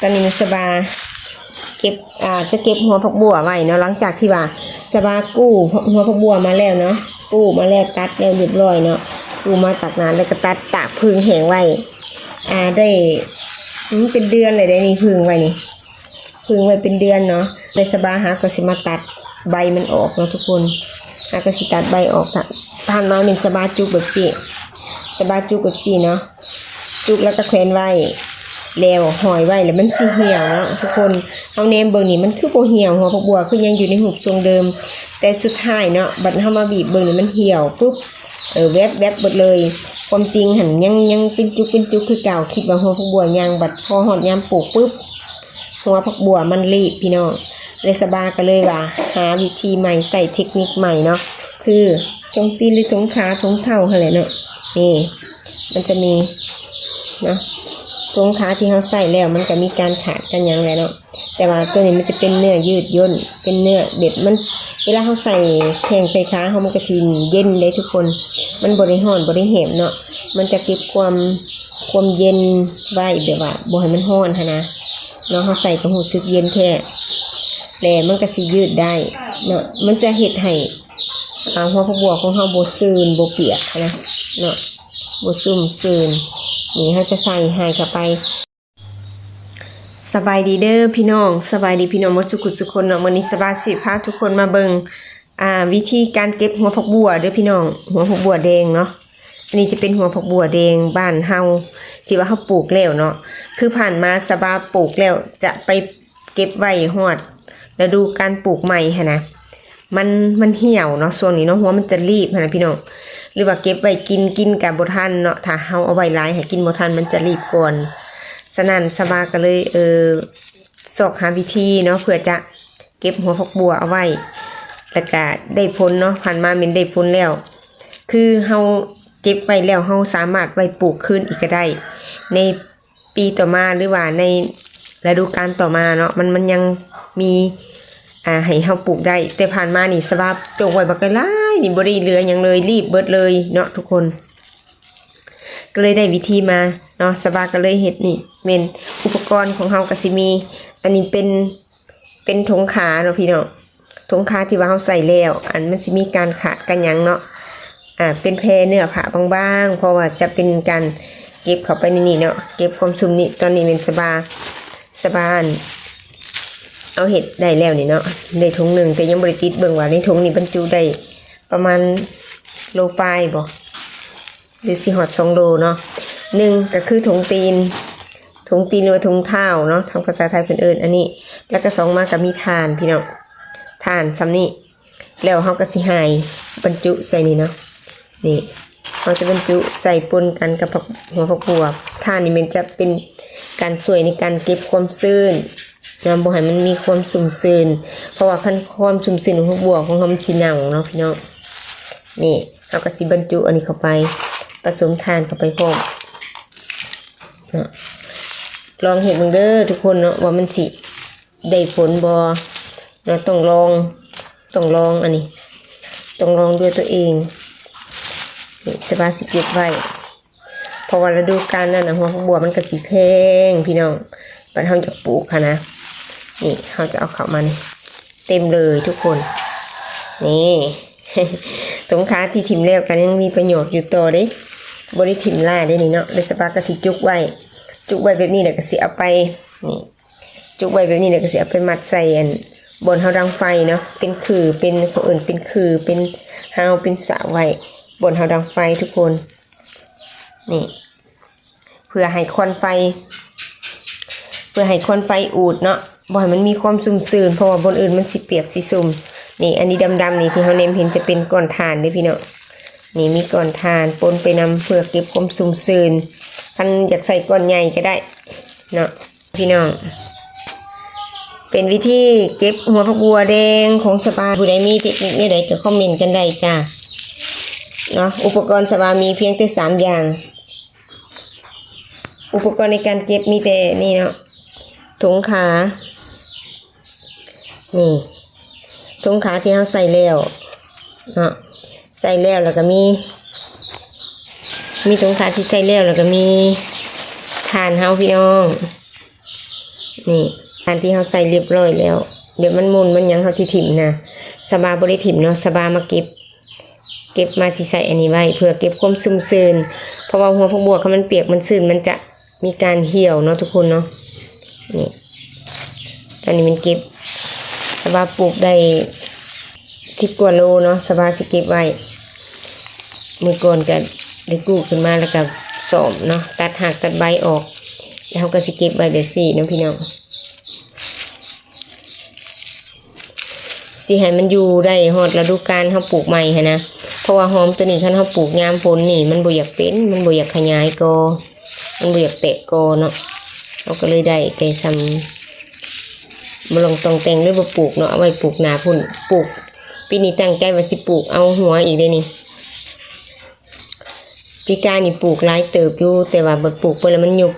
ອັນນີ້ສະບາເກັບ ອ່າ ຈະເກັບຫົວຜັກບົ່ວໄວ້ເນາະ. ຫຼັງຈາກທີ່ວ່າສະບາກູ້ຫົວຜັກບົ່ວມາແລ້ວເນາະ, ກູ້ມາແລ້ວ ຕັດແລ້ວຮຽບຮ້ອຍເນາະ, ກູ້ມາຈາກນັ້ນແລ້ວກໍຕັດ ຕາກຜຶ່ງແຫ້ງໄວ້ ອ່າ ໄດ້ ອືມ ເປັນເດືອນແລ້ວເດ້ນີ້ ຜຶ່ງໄວ້ນີ້ ຜຶ່ງໄວ້ເປັນເດືອນເນາະ. ແລ້ວສະບາຫາກໍຊິມາຕັດໃບມັນອອກເນາະທຸກຄົນ, ຫາກໍຊິຕັດໃບອອກ. ຜ່ານມາແມ່ນສະບາຈຸກແບບຊີ້ ສະບາຈຸກແບບຊີ້ເນາະ, ຈຸກແລ້ວກໍແຂວນໄວ້ ແລ້ວຫ້ອຍໄວ້ແລ້ວມັນຊິຫ່ຽວເນາະທຸກຄົນ. ເຮົາແນມເບິ່ງນີ້ ມັນຄືບໍ່ຫ່ຽວ, ຫົວຜັກບົ່ວຄືຍັງຢູ່ໃນຮູບຊົງເດີມ, ແຕ່ສຸດທ້າຍເນາະ ບັດເຮົາມາບີບເບິ່ງນີ້ ມັນຫ່ຽວປຶບ ເອີ ແວບໆເບິດເລີຍ. ຄວາມຈິງຫັ້ນຍັງ ຍັງເປັນຈຸກເປັນຈຸກຄືເກົ່າ. ຄິດວ່າຫົວຜັກບົ່ວຍັງ, ບັດພໍຮອດຍາມປູກປຶບ ຫົວຜັກບົ່ວມັນລີບພີ່ນ້ອງ. ແລ້ວສະບາກໍເລີຍວ່າຫາວິທີໃໝ່ ໃຊ້ເທັກນິກໃໝ່ເນາະ, ຄືຖົງຕີນ ຫຼື ຖົງຂາ ຖົງເທົ້າຫັ້ນແຫຼະເນາະ. ນີ້ ມັນຈະມີເນາະ ຖົງຂາທີ່ເຮົາໃຊ້ແລ້ວ ມັນກໍມີການຂາດການຫຍັງແຫຼະເນາະ, ແຕ່ວ່າຕົວນີ້ມັນຈະເປັນເນື້ອຍືດຫຍຸ່ນ ເປັນເນື້ອແບບມັນ ເວລາເຮົາໃສ່ແຂ້ງໃສ່ຂາເຮົາ ມັນກໍຊິເຢັນເດ້ທຸກຄົນ, ມັນບໍ່ໄດ້ຮ້ອນ ບໍ່ໄດ້ແຫບເນາະ, ມັນຈະເກັບຄວາມ ຄວາມເຢັນໄວ້ ແບບວ່າບໍ່ໃຫ້ມັນຮ້ອນຫັ້ນນະເນາະ. ເຮົາໃສ່ກໍຮູ້ສຶກເຢັນແທ້ ແລະມັນກໍຊິຍືດໄດ້ເນາະ, ມັນຈະເຮັດໃຫ້ ອ່າ ຫົວຜັກບົ່ວຂອງເຮົາບໍ່ຊືນ ບໍ່ປຽກຫັ້ນນະເນາະ, ບໍ່ຊຸ່ມຊືນ. ນີ້ເຮົາຈະໃສ່ຫາຍເຂົ້າໄປ. ສະບາຍດີເດີພີ່ນ້ອງ, ສະບາຍດີພີ່ນ້ອງໝົດທຸກຄົນທຸກຄົນເນາະ. ມື້ນີ້ສະບາຊິພາທຸກຄົນມາເບິ່ງ ອ່າ ວິທີການເກັບຫົວຜັກບົ່ວເດີພີ່ນ້ອງ, ຫົວຜັກບົ່ວແດງເນາະ. ອັນນີ້ຈະເປັນຫົວຜັກບົ່ວແດງບ້ານເຮົາ ທີ່ວ່າເຮົາປູກແລ້ວເນາະ. ຄືຜ່ານມາສະບາປູກແລ້ວຈະໄປເກັບໄວ້ຮອດລະດູການປູກໃໝ່ຫັ້ນນະ, ມັນ ມັນຫ່ຽວເນາະ ຊ່ວງນີ້ເນາະ, ຫົວມັນຈະລີບຫັ້ນນະພີ່ນ້ອງ, ຫຼືວ່າເກັບໄວ້ກິນ ກິນກໍບໍ່ທັນເນາະ, ຖ້າເຮົາເອົາໄວ້ຫຼາຍໃຫ້ກິນບໍ່ທັນ ມັນຈະລີບກ່ອນ. ສະນັ້ນສະບາກໍເລີຍ ເອີ ຊອກຫາວິທີເນາະ ເພື່ອຈະເກັບຫົວຜັກບົ່ວເອົາໄວ້ ແລ້ວກະໄດ້ຜົນເນາະ, ຜ່ານມາແມ່ນໄດ້ຜົນແລ້ວ. ຄືເຮົາເກັບໄວ້ແລ້ວ ເຮົາສາມາດໄວ້ປູກຄືນອີກກໍໄດ້ ໃນປີຕໍ່ມາ ຫຼືວ່າໃນລະດູການຕໍ່ມາເນາະ, ມັນ ມັນຍັງມີ ອ່າ ໃຫ້ເຮົາປູກໄດ້. ແຕ່ຜ່ານມານີ້ສະບາຈົກໄວ້ບັກຫຼາຍໆນີ້ ບໍ່ໄດ້ເຫຼືອຫຍັງເລີຍ, ລີບເບິດເລີຍເນາະທຸກຄົນ. ກໍເລີຍໄດ້ວິທີມາເນາະ, ສະບາກໍເລີຍເຮັດນີ້ ແມ່ນອຸປະກອນຂອງເຮົາກໍຊິມີ ອັນນີ້ເປັນ ເປັນຖົງຂາເນາະພີ່ນ້ອງ, ຖົງຂາທີ່ວ່າເຮົາໃສ່ແລ້ວ ອັນມັນຊິມີການຂາດການຫຍັງເນາະ, ອ່າ ເປັນແຜ່ເນື້ອຜ້າບາງໆ ເພາະວ່າຈະເປັນການເກັບເຂົ້າໄປໃນນີ້ເນາະ, ເກັບຄວາມຊຸ່ມນີ້. ຕອນນີ້ແມ່ນສະບາ ສະບາ ອັນ ເອົາເຮັດໄດ້ແລ້ວນີ້ເນາະ, ໄດ້ຖົງໜຶ່ງ ແຕ່ຍັງບໍ່ໄດ້ຕິດເບິ່ງວ່າໃນຖົງນີ້ບັນຈຸໄດ້ປະມານໂລປາຍບໍ່ ຫຼືຊິຮອດສອງໂລເນາະ. ໜຶ່ງກໍຄືຖົງຕີນ ຖົງຕີນ ຫຼືວ່າຖົງເທົ້າເນາະ ທາງພາສາໄທເພິ່ນເອີ້ນອັນນີ້. ແລ້ວກໍສອງມາກໍມີຖ່ານພີ່ນ້ອງ, ຖ່ານສ່ຳນີ້ ແລ້ວເຮົາກໍຊິຫາຍບັນຈຸໃສ່ນີ້ເນາະ. ນີ້ ເຮົາຈະບັນຈຸໃສ່ປົນກັນກັບຜັກ ຫົວຜັກບົ່ວ. ຖ່ານນີ້ແມ່ນຈະເປັນການຊ່ວຍໃນການເກັບຄວາມຊື້ນ ນຳ ບໍ່ໃຫ້ມັນມີຄວາມຊຸ່ມຊືນ, ເພາະວ່າຄັນຄວາມຊຸ່ມຊືນຂອງຜັກບົ່ວຂອງເຮົາມັນຊິເນົ່າເນາະພີ່ນ້ອງ. ນີ້ ເຮົາກໍຊິບັນຈຸອັນນີ້ເຂົ້າໄປ ປະສົມຖ່ານເຂົ້າໄປພ້ອມເນາະ. ລອງເຮັດເບິ່ງເດີທຸກຄົນເນາະ ວ່າມັນຊິໄດ້ຜົນບໍ່ເນາະ, ຕ້ອງລອງ ຕ້ອງລອງ ອັນນີ້ຕ້ອງລອງດ້ວຍຕົວເອງ. ນີ້ ສະບາຊິເກັບໄວ້ ເພາະວ່າລະດູການນັ້ນນະ ຫົວຜັກບົ່ວມັນກໍຊິແພງພີ່ນ້ອງ, ບັດເຮົາຢາກປູກຫັ້ນນະ. ນີ້ ເຮົາຈະເອົາເຂົ້າມານີ້ເຕັມເລີຍທຸກຄົນ. ນີ້ ຖົງຂາທີ່ຖິ້ມແລ້ວກໍຍັງມີປະໂຫຍດຢູ່ຕໍ່ເດ້, ບໍ່ໄດ້ຖິ້ມລ້າເດ້ນີ້ເນາະ. ແລ້ວສະບາກໍຊິຈຸກໄວ້ ຈຸກໄວ້ແບບນີ້ ແລ້ວກໍຊິເອົາໄປ ນີ້ ຈຸກໄວ້ແບບນີ້ ແລ້ວກໍຊິເອົາໄປມັດໃສ່ ອັນ ບ່ອນເຮົາດັງໄຟເນາະ, ເປັນຄື ເປັນ ເຂົາເອີ້ນເປັນຄື ເປັນຮາວ ເປັນສາວໄວ້ ບ່ອນເຮົາດັງໄຟທຸກຄົນ. ນີ້ ເພື່ອໃຫ້ຄວັນໄຟ ເພື່ອໃຫ້ຄວັນໄຟອູດເນາະ, ບໍ່ໃຫ້ມັນມີຄວາມຊຸ່ມຊືນ ເພາະວ່າບ່ອນອື່ນມັນຊິປຽກຊິຊຸ່ມ. ນີ້ ອັນນີ້ດຳໆນີ້ ທີ່ເຮົາແນມເຫັນຈະເປັນກ້ອນຖ່ານເດ້ພີ່ນ້ອງ. ນີ້ ມີກ້ອນຖ່ານປົນໄປນຳ ເພື່ອເກັບຄວາມຊຸ່ມຊືນ. ຄັນຢາກໃສ່ກ້ອນໃຫຍ່ກໍໄດ້ເນາະ ພີ່ນ້ອງ. ເປັນວິທີເກັບຫົວຜັກບົ່ວແດງຂອງສະບາ. ຜູ້ໃດມີເຕັກນິກແນວໃດກໍຄອມເມັນກັນໄດ້ຈ້າເນາະ. ອຸປະກອນສະບາມີພຽງແຕ່ສາມຢ່າງ. ອຸປະກອນໃນການເກັບມີແຕ່ນີ້ເນາະ, ຖົງຂາ ນີ້ ຖົງຂາທີ່ເຮົາໃສ່ແລ້ວເນາະ, ໃສ່ແລ້ວ ແລ້ວກໍມີ ມີຖົງຂາທີ່ໃສ່ແລ້ວ ແລ້ວກໍມີຖ່ານເຮົາພີ່ນ້ອງ. ນີ້ ອັນທີ່ເຮົາໃສ່ລຽບຮ້ອຍແລ້ວ ດຽວມັນໝຸ່ນມັນຫຍັງເຮົາຊິຖິ້ມນະ. ສະບາບໍ່ໄດ້ຖິ້ມເນາະ ສະບາມາເກັບ ເກັບມາຊິໃສ່ອັນນີ້ໄວ້ ເພື່ອເກັບຄວາມຊຸ່ມຊື່ນ ເພາະວ່າຫົວຜັກບົວຄັນມັນປຽກມັນຊື້ນ ມັນຈະມີການຫ່ຽວເນາະທຸກຄົນເນາະ. ນີ້ ຕອນນີ້ມັນເກັບ ສະບາປູກໄດ້ສິບກວ່າໂລເນາະ ສະບາຊິເກັບໄວ້. ມື້ກ່ອນກໍໄດ້ກູ້ຂຶ້ນມາ ແລ້ວກໍສ້ອມເນາະ ຕັດຮາກຕັດໃບອອກ ແລ້ວເຮົາກໍຊິເກັບໄວ້ແບບຊີ້ເນາະພີ່ນ້ອງ. ຊິໃຫ້ມັນຢູ່ໄດ້ຮອດລະດູການເຮົາປູກໃໝ່ຫັ້ນນະ ເພາະວ່າຫອມໂຕນີ້ຄັນເຮົາປູກຍາມຝົນນີ້ ມັນບໍ່ຢາກເປັນ ມັນບໍ່ຢາກຂະຫຍາຍກໍ ມັນບໍ່ຢາກແຕກກໍເນາະ. ເຮົາກໍເລີຍໄດ້ແຕ່ສ່ຳ ບໍ່ລອງຕ່ອງແຕ່ງເລີຍ ບໍ່ປູກເນາະ ເອົາໄວ້ປູກໜ້າພຸ້ນ. ປູກ ປີນີ້ຕັ້ງໃຈວ່າຊິປູກເອົາຫົວອີກເດ້ນີ້. ປີກາຍນີ້ປູກຫຼາຍເຕີບຢູ່ ແຕ່ວ່າບັດປູກໄປແລ້ວມັນຍຸບ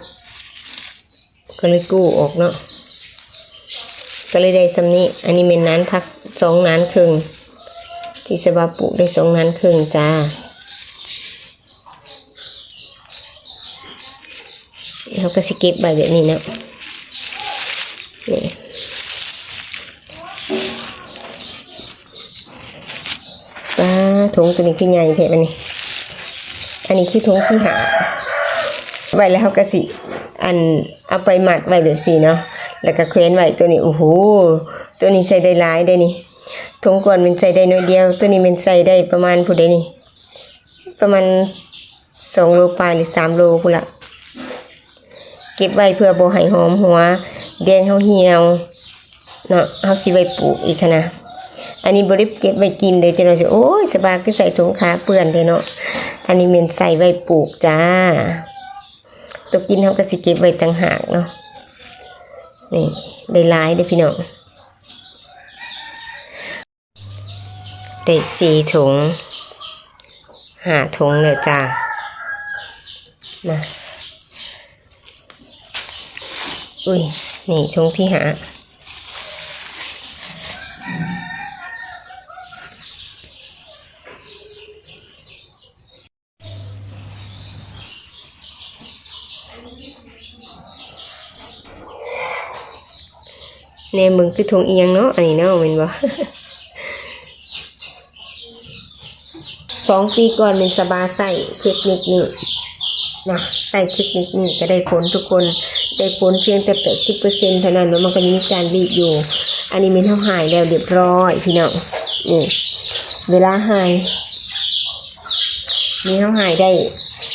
ກໍເລີຍກູ້ອອກເນາະ ກໍເລີຍໄດ້ສ່ຳນີ້. ອັນນີ້ແມ່ນໜານຜັກສອງໜານເຄິ່ງ ທີ່ສະບາປູກໄດ້ສອງໜານເຄິ່ງຈ້າ. ເຮົາກໍຊິເກັບໄວ້ແບບນີ້ເນາະ ນີ້. ປ້າ ຖົງໂຕນີ້ຄືໃຫຍ່ແທ້ບາດນີ້. ອັນນີ້ຄືຖົງທີຫ້າ ໄວ້ແລ້ວເຮົາກໍຊິ ອັນ ເອົາໄປມັດໄວ້ແບບຊີ້ເນາະ ແລ້ວກໍແຂວນໄວ້. ໂຕນີ້ ໂອ້ໂຫ ໂຕນີ້ໃສ່ໄດ້ຫຼາຍເດ້ນີ້. ຖົງກ່ອນແມ່ນໃສ່ໄດ້ໜ້ອຍດຽວ ໂຕນີ້ແມ່ນໃສ່ໄດ້ປະມານ ຜູ້ໃດນີ້ ປະມານສອງໂລປາຍ ຫຼື ສາມໂລພຸ້ນລະ. ເກັບໄວ້ເພື່ອບໍ່ໃຫ້ຫອມຫົວແດງເຮົາຫ່ຽວເນາະ ເຮົາຊິໄວ້ປູກອີກຫັ້ນນະ. ອັນນີ້ບໍ່ໄດ້ເກັບໄວ້ກິນເດີ ຈັກໜ່ອຍຊິ ໂອ້ຍ ສະບາຄືໃສ່ຖົງຂາເປື້ອນແທ້ເນາະ. ອັນນີ້ແມ່ນໃສ່ໄວ້ປູກຈ້າ ໂຕກິນເຮົາກໍຊິເກັບໄວ້ຕ່າງຫາກເນາະ. ນີ້ ໄດ້ຫຼາຍເດ້ພີ່ນ້ອງ. ໄດ້ສີ່ຖົງ ຫ້າຖົງແລ້ວຈ້າ ນະ. ອຸ້ຍ ນີ້ຖົງທີຫ້າ. ແນມເບິ່ງຄືຖົງອີ່ຫຍັງເນາະ ອັນນີ້ເນາະ ແມ່ນບໍ່? ສອງປີກ່ອນແມ່ນສະບາໃຊ້ເທັກນິກນີ້ນະ ໃຊ້ເທັກນິກນີ້ກໍໄດ້ຜົນທຸກຄົນ ໄດ້ຜົນພຽງແຕ່ແປດສິບເປີເຊັນເທົ່ານັ້ນເນາະ ມັນກໍຍັງມີການລີດຢູ່. ອັນນີ້ແມ່ນເຮົາຫາຍແລ້ວຮຽບຮ້ອຍພີ່ນ້ອງ ນີ້ ເວລາຫາຍ ນີ້ເຮົາຫາຍໄດ້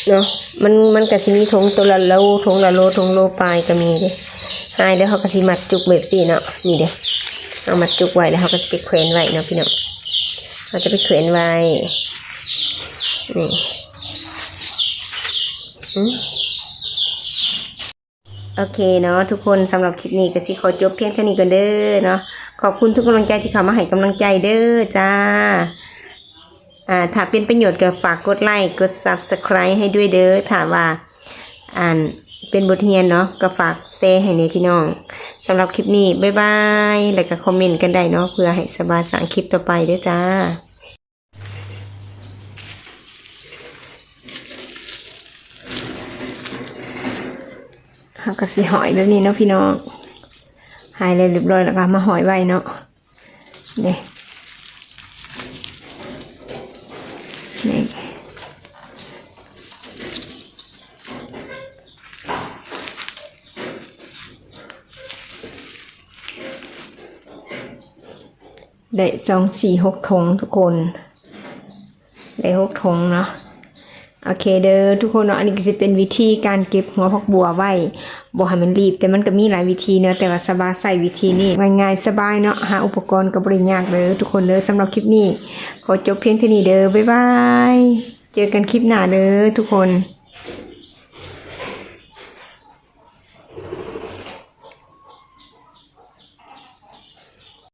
ເນາະ ມັນ ມັນກະຊິມີຖົງໂຕລະໂລ ຖົງລະໂລ ຖົງໂລປາຍກະມີເດ້. ຫາຍແລ້ວເຮົາກະຊິມັດຈຸກແບບຊີ້ເນາະ ນີ້ເດ້ ເຮົາມັດຈຸກໄວ້ແລ້ວເຮົາກະຊິໄປແຂວນໄວ້ເນາະພີ່ນ້ອງ ເຮົາຈະໄປແຂວນໄວ້ ນີ້ ອືມ. ໂອເຄເນາະທຸກຄົນ ສຳລັບຄລິບນີ້ກໍຊິຂໍຈົບພຽງເທົ່ານີ້ກ່ອນເດີເນາະ. ຂອບຄຸນທຸກກຳລັງໃຈທີ່ເຂົ້າມາໃຫ້ກຳລັງໃຈເດີຈ້າ. ອ່າ ຖ້າເປັນປະໂຫຍດກໍຝາກກົດໄລ ກົດ Subscribe ໃຫ້ດ້ວຍເດີ. ຖ້າວ່າ ອັນ ເປັນບົດຮຽນເນາະ ກໍຝາກແຊໃຫ້ແດ່ພີ່ນ້ອງ. ສຳລັບຄລິບນີ້ ບາຍບາຍ ແລ້ວກໍຄອມເມັນກັນໄດ້ເນາະ ເພື່ອໃຫ້ສະບາຍສ້າງຄລິບຕໍ່ໄປເດີຈ້າ. ເຮົາກໍຊິຫ້ອຍແບບນີ້ເນາະພີ່ນ້ອງ ຫາຍແລ້ວຮຽບຮ້ອຍແລ້ວກໍເອົາມາຫ້ອຍໄວ້ເນາະ ເດ້ ນີ້. ໄດ້ສອງ ສີ່ ຫົກຖົງທຸກຄົນ ໄດ້ຫົກຖົງເນາະ. ໂອເຄເດີທຸກຄົນເນາະ ອັນນີ້ກໍຊິເປັນວິທີການເກັບຫົວຜັກບົວໄວ້ ບໍ່ໃຫ້ມັນລີບ ແຕ່ມັນກໍມີຫຼາຍວິທີເນາະ ແຕ່ວ່າສະບາໃຊ້ວິທີນີ້ ງ່າຍໆ ສະບາຍເນາະ ຫາອຸປະກອນກໍບໍ່ໄດ້ຍາກເດີທຸກຄົນເດີ. ສຳລັບຄລິບນີ້ຂໍຈົບພຽງເທົ່ານີ້ເດີ ບາຍບາຍ ເຈີກັນຄລິບໜ້າເດີທຸກຄົນ.